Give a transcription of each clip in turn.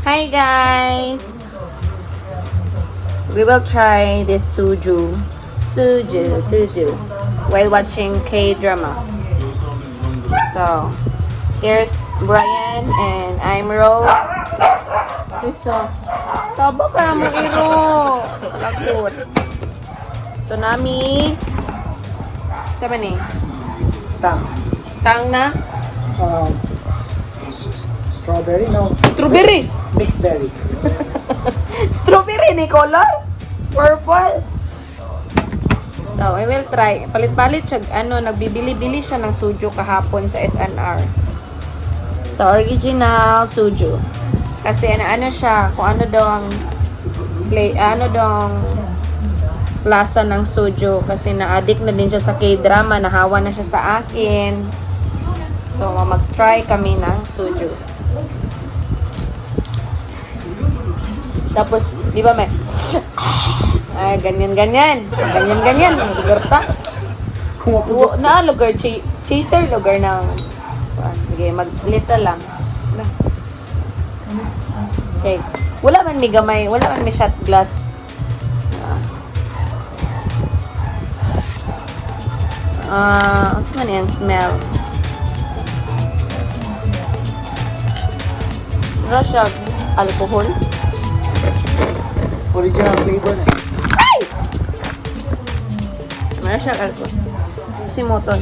Hi, guys! We will try this soju. Soju, soju. While watching K-drama. So, here's Brian and I'm Rose. Uy, so, saba ka mo iro. Lagot. So, nami, Sa ni? Tang. Tang na? Strawberry? No. Strawberry! Mixed berry. Strawberry ni color? Purple. So, I will try. Palit-palit siya. Ano, nagbibili-bili siya ng suju kahapon sa S&R. So, original suju. Kasi ano, ano siya, kung ano daw ang play, ano daw ang lasa ng soju kasi na-addict na din siya sa K-drama, nahawa na siya sa akin. So, mag-try kami ng soju. Tapos, di ba may ay, ganyan, ganyan. Ganyan, ganyan. Lugar ta. Na, lugar. Chaser lugar na. Sige, maglita lang. Na. Okay. Wala man may gamay. Wala man may shot glass. Ah. Ah, unsa man yung smell? Wala siya alcohol. Original flavor na. Ay! Wala siya alcohol. Si Moton.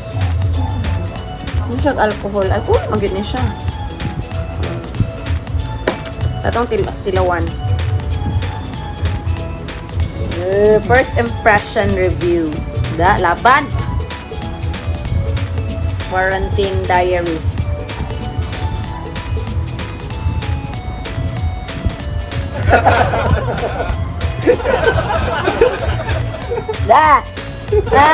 Wala siya alcohol. Alcohol, magit niya siya. Atong tilawan. First impression review. Da, laban! Quarantine Diaries. Da! Da!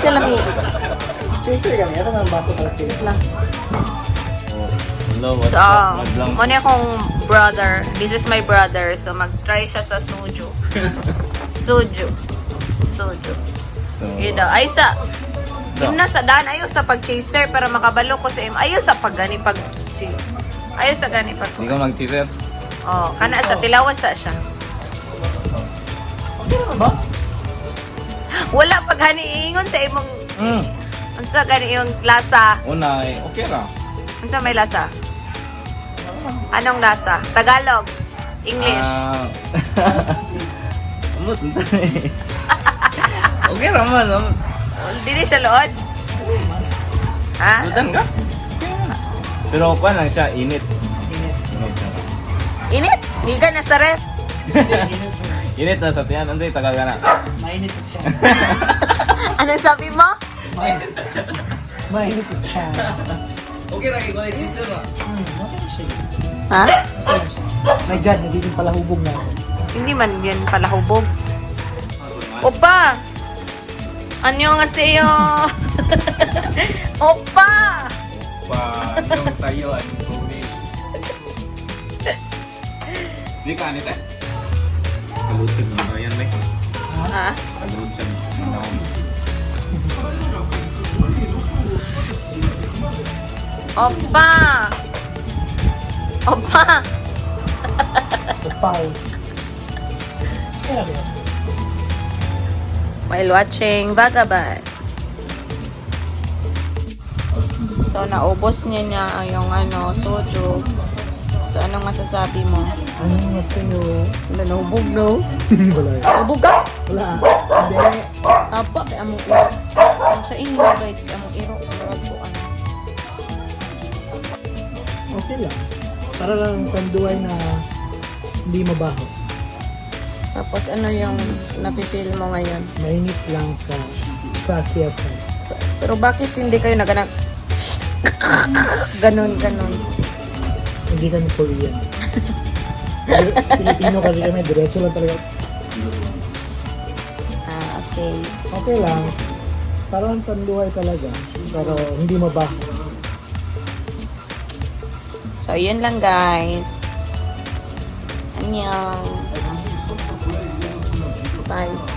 Salami. Chaser kami. Ito na ang baso para chaser. Lang. Hello, what's So, up? Madlang. muna akong brother. This is my brother. So, mag-try siya sa soju. Soju. Soju. So, Yun daw. Ay, sa... No. Yun na sa daan. Ayaw sa pag-chaser para makabalo ko sa im. Ayaw sa pag gani pag... Ayaw sa gani pag... Hindi ka mag-chaser? Oh, kana sa tilawan sa siya. Okay naman ba? Wala pag gani ingon sa imong Unsa gani yung lasa? Una, eh, okay ra. Unsa may lasa? Anong lasa? Tagalog, English. Ah. Amot, unsa ni? Okay ra man. Dili siya lood. Ha? Sultan ka? Okay ra. Pero kuan lang siya, init. Init. Init siya. Init. Giga na sa ref. Init na sa tiyan. Unsay tagal ka na? Mainit at siya. Anong sabi mo? Mainit at siya. Okay ra kay kuan chaser ra. Okay na siya. Ha? Okay na siya. My God, nagiging palahubog na ako. Hindi man yan pala hubog. Opa! Ano nga sa iyo? Opa! Pa, yung tayo ang tubig. Di ka anit eh? Kalutsag na yan, may. Ha? Kalutsag na. Opa! Opa! Upaw. Okay na ba siya? While watching Vagabond. So, naubos niya niya yung ano, soju. So, anong masasabi mo? Ano nga sa'yo? Wala, nahubog, no? Wala yun. Hubog ka? Wala. Hindi. Sapa, kay among iro. So, siya inyo, guys, kay among iro. Murag ko, ano. Okay lang. Para lang tanduay na hindi mabaho. Tapos, ano yung nafe-feel mo ngayon? Mainit lang sa trachea ko. Pero bakit hindi kayo naganak? Ganon, ganon. Hindi kami Korean. Filipino kasi kami, diretso lang talaga. Ah, okay. Okay lang. Parang tanduay talaga. Pero hindi mabaho. So, yun lang, guys. Annyeong. Bye.